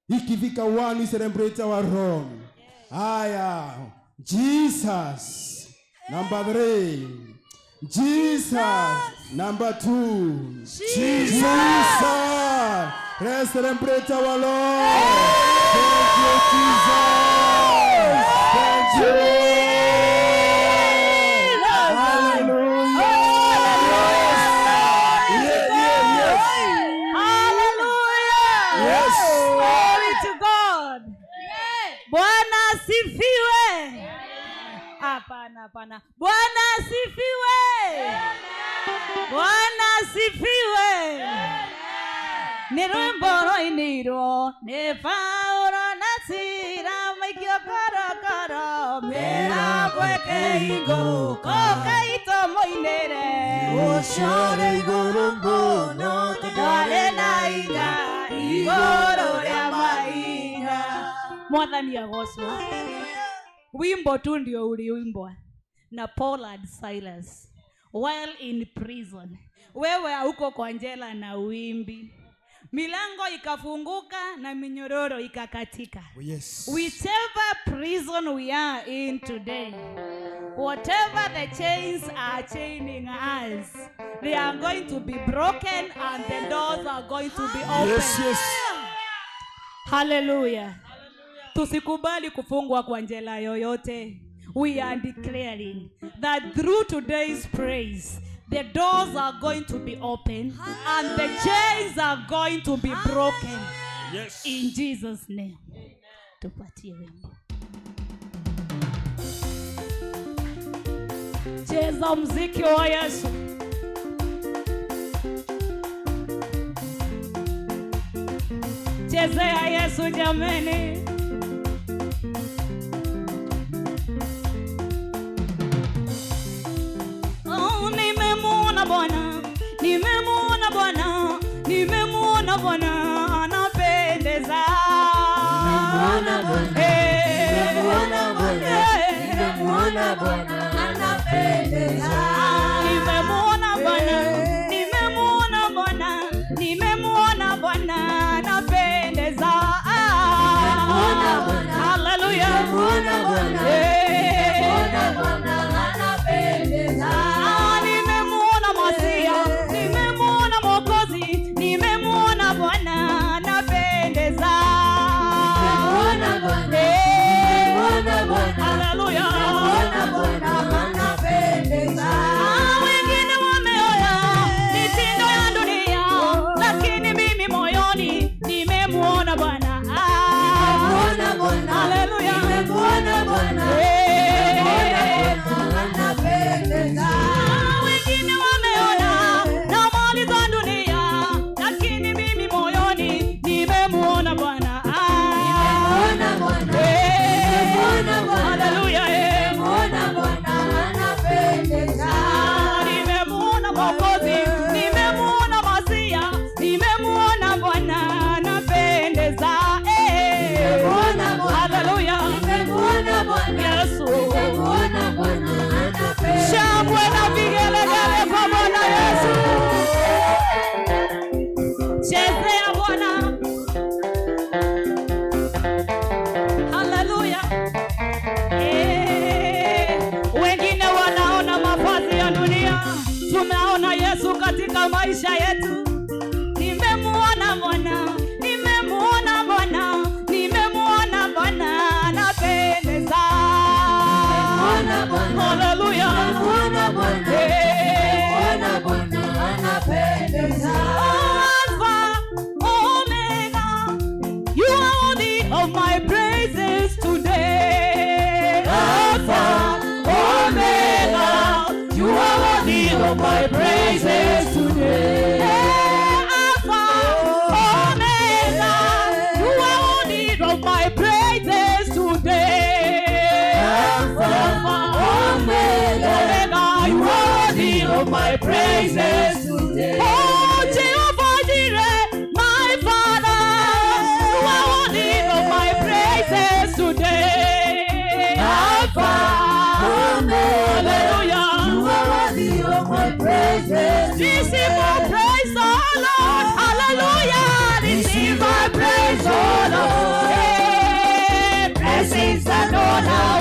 Speaker 5: Ikifika 1 we celebrate our own. Haya, Jesus. Number 3. Jesus. Number 2. Jesus. Let's celebrate our Lord. Thank you, Jesus. Thank you. Hallelujah. Yeah, yeah, yes.
Speaker 3: Hallelujah.
Speaker 5: Yes.
Speaker 3: Glory to God. Bwana asifiwe. Hapana, hapana. Bwana asifiwe. Bwana asifiwe. Ni rwimbo rwainirwo nĩ Paũlũ na Sila maikio korokoro mĩrango ĩkĩhingũka ũkaitwo moinĩre
Speaker 4: Ũcore igũrũ mũno
Speaker 3: twarĩ na hinya igũrũ rĩa mahinya. Mwathani agocwo. Wimbo tu ndio uliimbwa na Paul and Silas while in prison. Wewe hauko kwa njela na uimbi. Milango ikafunguka na minyororo ikakatika.
Speaker 5: Oh, yes.
Speaker 3: Whichever prison we are in today, whatever the chains are chaining us, they are going to be broken and the doors are going to be open.
Speaker 2: Yes, yes.
Speaker 3: Hallelujah. Tusikubali kufungwa kwa njela yoyote. We are declaring that through today's praise, the doors are going to be open and the chains are going to be broken.
Speaker 2: Yes.
Speaker 3: In Jesus' name. Tupatie wimbo. Cheza mziki wa Yesu. Chezea Yesu jameni. Oh, nimemuona Bwana, nimemuona Bwana, nimemuona Bwana anapendeza.
Speaker 4: Nimemuona Bwana, nimemuona Bwana, nimemuona Bwana anapendeza.
Speaker 3: Nimemuona Bwana, nimemuona Bwana, nimemuona Bwana anapendeza.
Speaker 4: Nimemuona Bwana,
Speaker 3: Hallelujah.
Speaker 4: nimemuona Bwana, nimemuona Bwana anapendeza.
Speaker 3: Nimemuona Masia, nimemuona Mwokozi, nimemuona Bwana anapendeza.
Speaker 4: Nimemuona Bwana, nimemuona Bwana,
Speaker 3: Hallelujah.
Speaker 4: nimemuona Bwana anapendeza.
Speaker 3: Wengine wameona mitindo ya dunia, lakini mimi moyoni nimemuona Bwana.
Speaker 4: Nimemuona Bwana,
Speaker 3: Hallelujah.
Speaker 4: nimemuona Bwana, nimemuona Bwana anapendeza.
Speaker 3: Wengine wameona na mali za dunia, lakini mimi moyoni nimemuona Bwana.
Speaker 4: Nimemuona Bwana, nimemuona Bwana,
Speaker 3: Hallelujah.
Speaker 4: nimemuona Bwana anapendeza.
Speaker 3: Nimemuona Mwokozi, nimemuona Masia, nimemuona Bwana anapendeza.
Speaker 4: Nimemuona Bwana,
Speaker 3: Hallelujah.
Speaker 4: nimemuona Bwana,
Speaker 3: Yesu.
Speaker 4: nimemuona Bwana anapendeza.
Speaker 3: Shangwe na vigelegele kwa Bwana Yesu. Chezea Bwana. Hallelujah. Wengine wanaona mavazi ya dunia, tunaona Yesu katika maisha yetu. Nimemuona Bwana, nimemuona Bwana, nimemuona Bwana anapendeza.
Speaker 4: Nimemuona Bwana,
Speaker 3: Hallelujah.
Speaker 4: nimemuona Bwana, nimemuona Bwana anapendeza.
Speaker 3: Alpha, Omega, you are worthy of my praises today. Alpha, Omega, you are worthy of my praises today. Alpha, Omega, you are worthy of my praises today. Alpha, Omega, you are worthy of my praises today. Oh, Jehovah Jireh, my Father, you are worthy of my praises.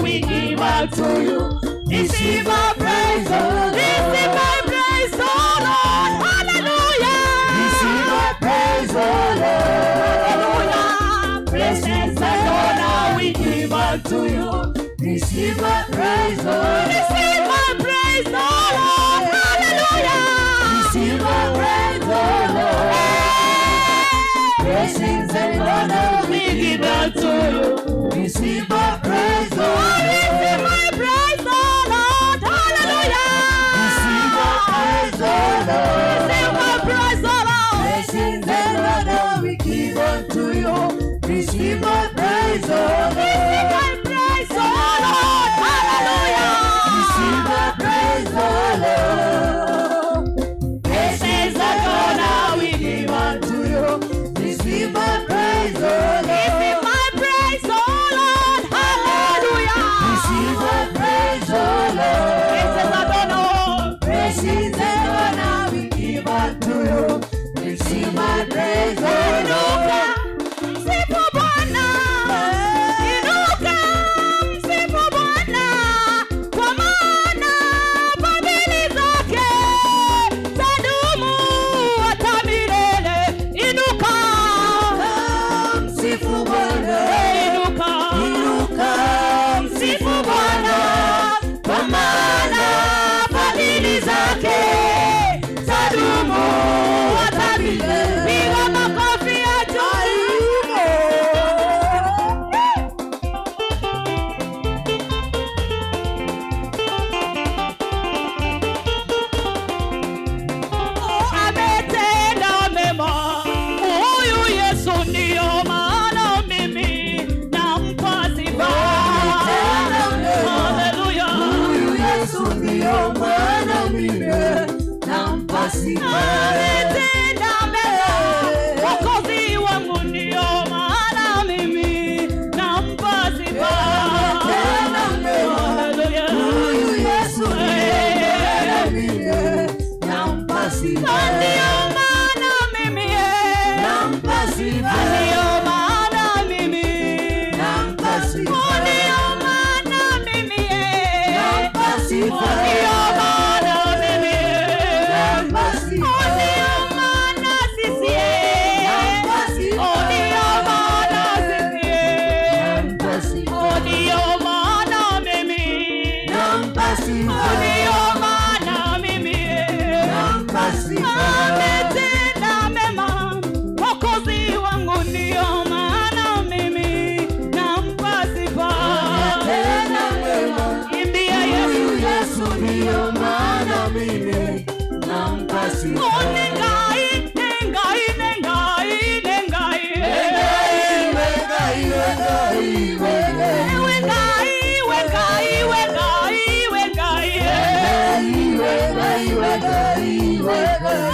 Speaker 3: we give unto you. Receive our praise, receive our praise, O Lord. Hallelujah.
Speaker 4: Receive our praise, O Lord.
Speaker 3: Hallelujah.
Speaker 4: Blessings and honor we give unto you. Receive our praise, O Lord.
Speaker 3: Receive our praise, O Lord. Hallelujah.
Speaker 4: Receive our praise, O Lord. Blessings and honor we give unto you. Receive our praise, O Lord.
Speaker 3: Receive my praise, O Lord. Hallelujah.
Speaker 4: Receive our praise, O Lord.
Speaker 3: Receive my praise, O Lord.
Speaker 4: Blessings and honor we give unto you. Receive our praise, O Lord.
Speaker 3: Receive my praise, O Lord. Hallelujah.
Speaker 4: Receive our praise, O Lord.
Speaker 3: Blessings and honor we
Speaker 4: give unto you. Receive our praise, O Lord.
Speaker 3: Receive my praise, O Lord. Hallelujah.
Speaker 4: Receive our praise, O Lord.
Speaker 3: Blessings and honor.
Speaker 4: Blessings and honor we give unto you. Receive our praise, O
Speaker 3: Inuka,
Speaker 4: Lord.
Speaker 3: msifu Bwana. Inuka, msifu Bwana. Kwa maana fadhili zake zadumu hata milele. Inuka,
Speaker 4: Msifu Bwana.
Speaker 3: inuka,
Speaker 4: Inuka,
Speaker 3: msifu Bwana. Kwa maana fadhili zake zadumu hata milele. Piga makofi ya juu. Ametenda mema huyu Yesu, ndiyo maana mimi nampa sifa. Haleluya.
Speaker 4: Huyu Yesu ndiyo maana mimi nampa sifa.
Speaker 3: Ametenda mema Mwokozi wangu, ndiyo maana mimi nampa sifa.
Speaker 4: Ametenda mema.
Speaker 3: Haleluya.
Speaker 4: Huyu Yesu ndiyo maana mimi nampa sifa.
Speaker 3: Ndiyo maana mimi,
Speaker 4: Nampa sifa.
Speaker 3: ndiyo maana mimi,
Speaker 4: Nampa sifa.
Speaker 3: ndiyo maana mimi,
Speaker 4: Nampa sifa.
Speaker 3: ndiyo maana mimi,
Speaker 4: Nampa sifa.
Speaker 3: ndiyo maana sisi,
Speaker 4: Nampa sifa.
Speaker 3: ndiyo maana sisi,
Speaker 4: Nampa sifa.
Speaker 3: ndiyo maana mimi,
Speaker 4: Nampa sifa.
Speaker 3: ndiyo maana mimi.
Speaker 4: Nampa sifa.
Speaker 3: Ametenda mema Mwokozi wangu, ndiyo maana mimi nampa sifa.
Speaker 4: Ametenda mema.
Speaker 3: Imbia Yesu.
Speaker 4: Huyu Yesu ndiyo maana mimi nampa sifa.
Speaker 3: Nengai, nengai, nengai, nengai.
Speaker 4: Wengai, wengai, wengai,
Speaker 3: Wengai, wengai, wengai, wengai.
Speaker 4: wengai, wengai, wengai.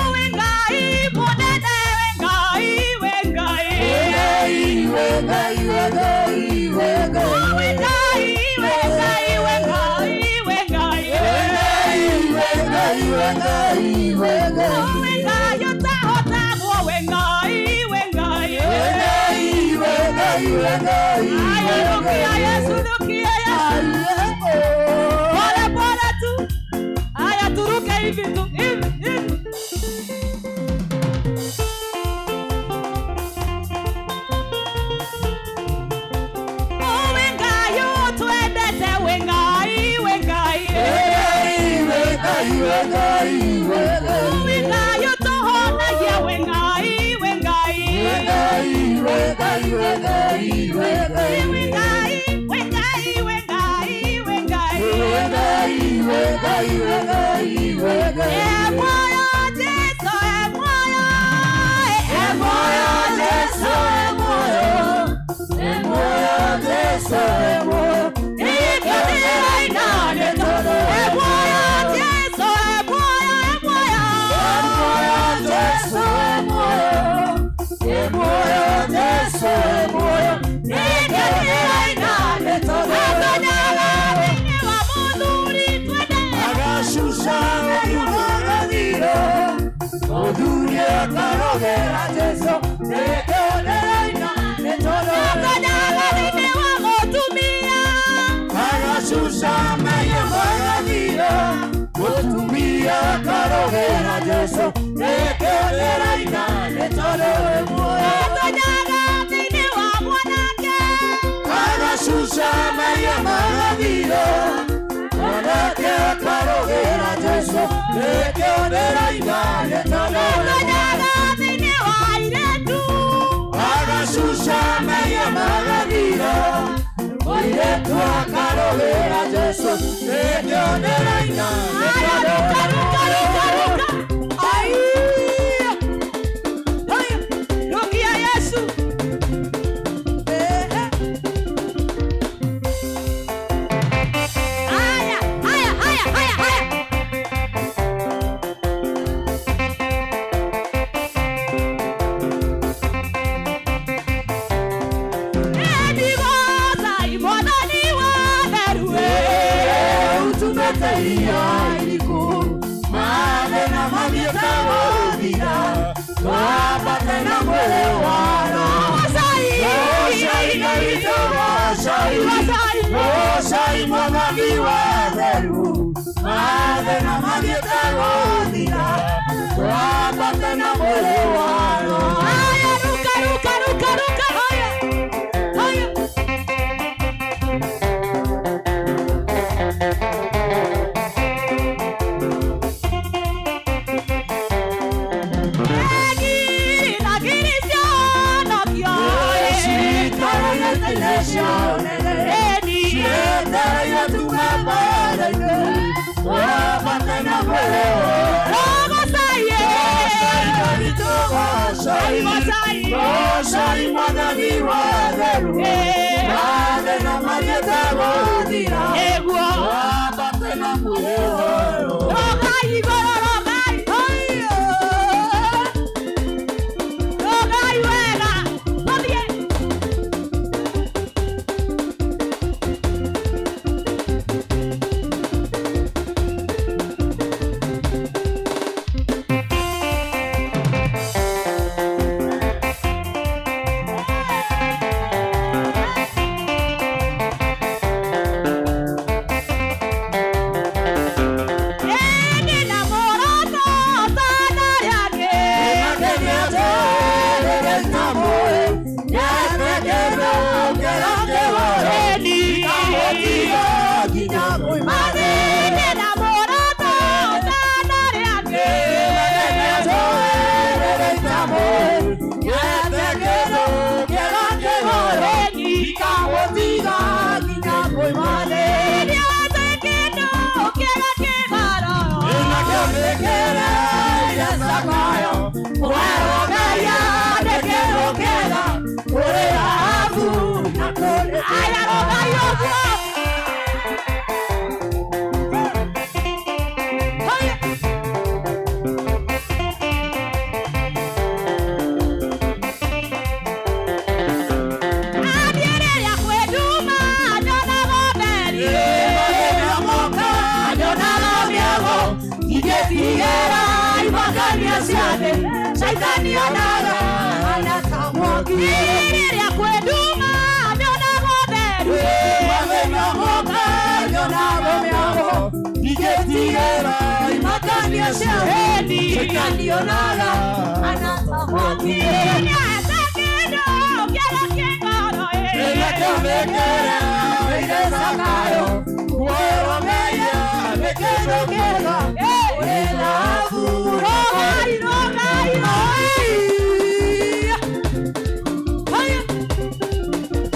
Speaker 3: Wengai, munene, wengai, wengai.
Speaker 4: Wengai, wengai, wengai.
Speaker 3: Wengai, wengai, wengai, wengai.
Speaker 4: Wengai, wengai, wengai.
Speaker 3: Wengai, utahotagwo, wengai, wengai.
Speaker 4: Wengai, wengai, wengai.
Speaker 3: Aya, rukia Yesu, rukia Yesu. Pole pole tu. Aya, turuke hivi tu, hivi, hivi. Oh, wengai, utwendete, wengai, wengai.
Speaker 4: Wengai, wengai, wengai.
Speaker 3: Wengai, utuhonagia, wengai, wengai.
Speaker 4: Wengai, wengai, wengai, wengai.
Speaker 3: Wengai, wengai, wengai, wengai.
Speaker 4: Wengai, wengai, wengai, wengai.
Speaker 3: E moyo Jesu, e moyo, e moyo Jesu, e moyo.
Speaker 4: E moyo Jesu, e moyo.
Speaker 3: Ikatira inane todo. E moyo Jesu, e moyo, e moyo.
Speaker 4: E moyo Jesu, e moyo. E moyo Jesu, e moyo.
Speaker 3: Ikatira inane todo. Atonyaga thĩinĩ wa mũthuri twende.
Speaker 2: Agashusha
Speaker 4: tondũ wĩ muoyo.
Speaker 3: Atonyaga thĩinĩ wa mwanake.
Speaker 4: Agashusha maiya magathira, mwanake akarũgĩra Jesũ, nĩkĩo ndĩraina nĩ tondũ wĩ muoyo.
Speaker 3: Atonyaga thĩinĩ wa airĩtu.
Speaker 4: Agashusha maiya magathira, mũirĩtu akarũgĩra Jesũ, nĩkĩo ndĩraina nĩ
Speaker 3: Aya,
Speaker 4: tondũ
Speaker 3: ruka,
Speaker 4: wĩ
Speaker 3: ruka, ruka,
Speaker 4: muoyo.
Speaker 3: ruka. Ai. Haya, rukia Yesu. Ehe. Haya, haya, haya, haya, haya. Endigoca imwathani wa therue.
Speaker 4: Utumĩte iria iriku, mathĩna mathiĩte gũthira, twambate na mwĩrĩ wa Roho.
Speaker 3: Gocai.
Speaker 4: Gocai Ngai witũ, gocai.
Speaker 3: Gocai.
Speaker 4: Gocai Mwathani wa theru, mathĩna mathiĩte gũthira, twambate na mwĩrĩ wa Roho.
Speaker 3: Haya, ruka, ruka, ruka, ruka. Haya, haya. Ngiri na ngiri cionokio.
Speaker 4: Ciikaranĩte cia ũnene,
Speaker 3: Eni.
Speaker 4: cietereire tume mbara-inĩ, twambate na mwĩrĩ wa Roho.
Speaker 3: Gocai.
Speaker 4: Gocai Ngai witũ, gocai.
Speaker 3: Gocai.
Speaker 4: Gocai Mwathani wa theru, mathĩna mathiĩte gũthira,
Speaker 3: Eguo.
Speaker 4: twambate na mwĩrĩ wa Roho.
Speaker 3: Rogai igũrũ, rogai. Haya. Rogai wega. Tũthiĩ. Ĩndĩ na mũroto tana rĩake. Ĩni. Mathĩna na mũroto tana rĩake. Ĩni. Nĩote kĩndũ kĩega kĩgoro. Aya, rogai ũguo. Haya. Athiĩ rĩrĩa kwĩ nduma, nyonaga ũtheri.
Speaker 4: Ingĩtigĩra imakania ciathĩ, Caitani onaga anakamwoki.
Speaker 3: Rĩrĩa kwĩ nduma, nyonaga ũtheri.
Speaker 4: Mathĩna moka nyonaga mĩago, ingĩtigĩra imakania ciathĩ, Caitani onaga anakamwoki.
Speaker 3: Nĩoete kĩndũ kĩega kĩgoro, ĩ.
Speaker 4: Nĩnakĩonekera ire Zakayo, muoyo meya nĩ kĩndũ kĩega, ũrĩ thahabu.
Speaker 3: Rogai, rogai, rogai. Haya.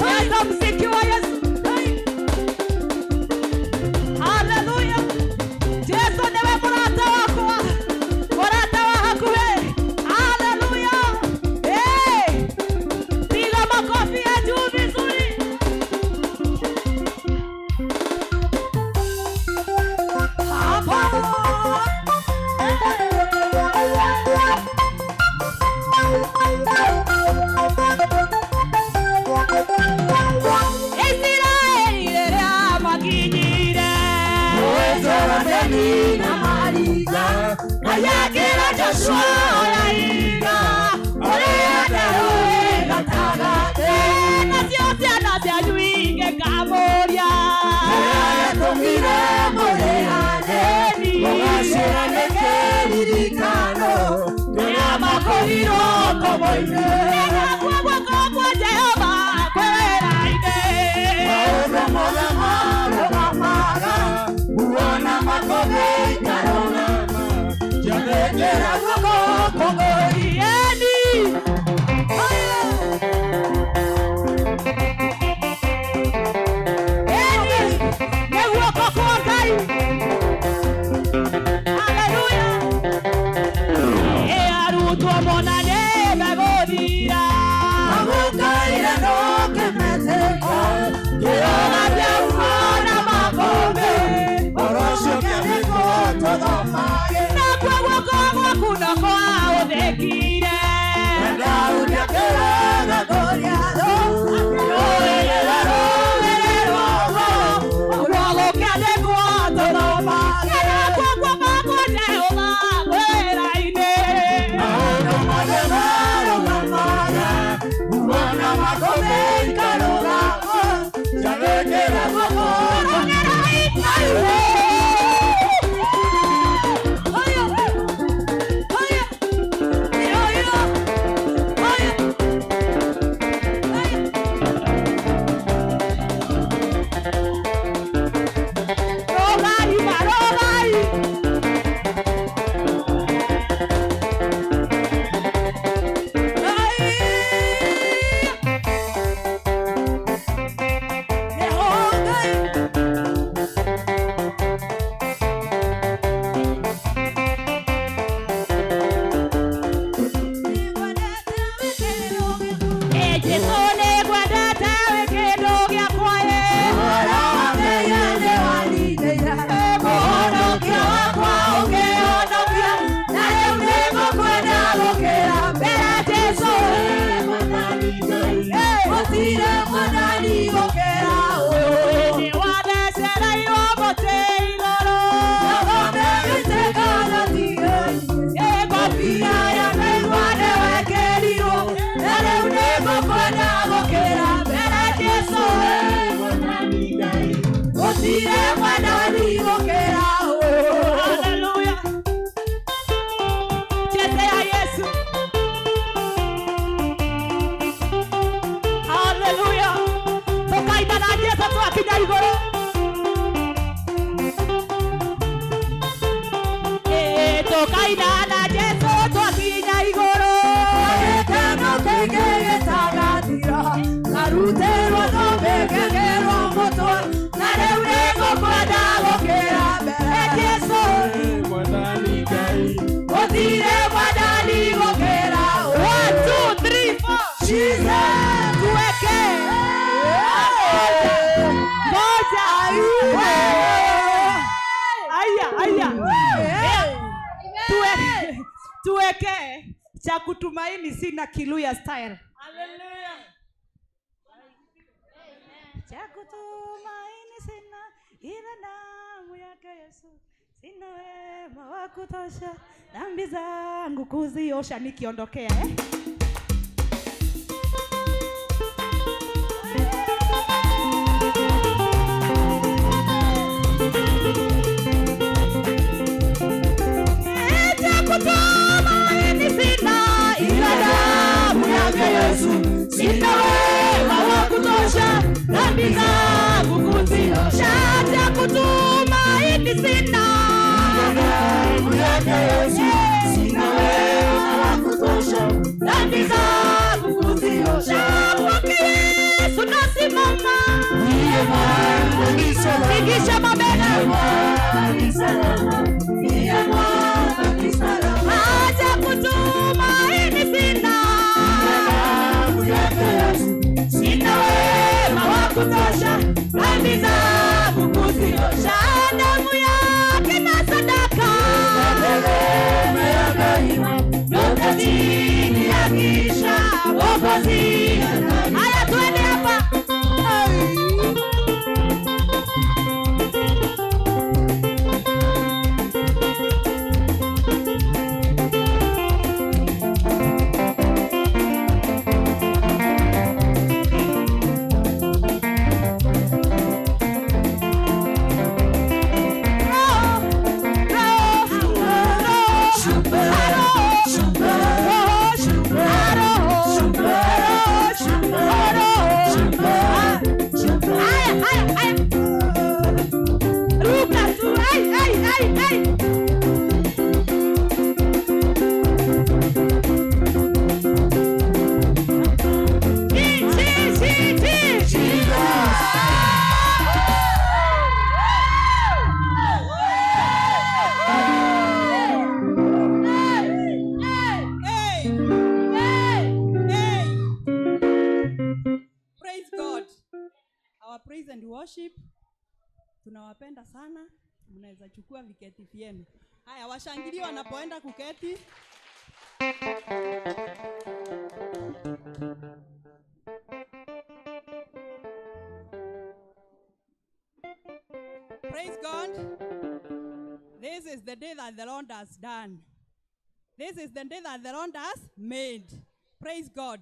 Speaker 3: Cheza mziki wa Yesu. Haya. Haleluya. Yesu niwe mũrata wakwa, mũrata wa hakuhĩ. Haleluya. Hey. Piga makofi ya juu vizuri. Hapa. Isiraeli rĩrĩa makinyire.
Speaker 4: Jorodani na Mariga, Ngai Joshua
Speaker 3: Oya
Speaker 4: ũrĩa ndarũĩ gatagatĩ.
Speaker 3: Nacio ciana cianyu ingĩkamũria.
Speaker 4: Nĩatũmire mũrĩhane, mũgacĩra nĩ kĩririkano,
Speaker 3: Rĩrĩa makorirwo kũmũ Tuweke cha kutumaini sina Kiluya style.
Speaker 1: Hallelujah.
Speaker 3: Cha kutumaini sina ila damu yake Yesu. Sina wema wa kutosha dhambi zangu kuziosha nikiondokea eh. Sina wema wa kutosha dhambi zangu kuziosha, cha kutumaini sina damu yake Yesu. Sina wema wa kutosha dhambi zangu kuziosha, kwake Yesu nasimama.
Speaker 4: Ndiye mwamba ni salama,
Speaker 3: Pigisha mabega.
Speaker 4: Ni salama, ndiye mwamba ni salama.
Speaker 3: Acha kutumaini sina sina wema wa kutosha dhambi zangu kuziosha, damu yake na sadaka yote chini ya kisha Mwokozi. Haya, twende hapa.
Speaker 6: worship. Tunawapenda sana. Mnaweza chukua viketi vyenu. Haya, washangilie wanapoenda kuketi. Praise God. This is the day that the Lord has done. This is the day that the Lord has made. Praise God.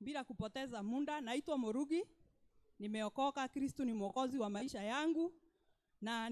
Speaker 6: Bila kupoteza muda, naitwa Murugi. Nimeokoka, Kristo ni mwokozi wa maisha yangu. Na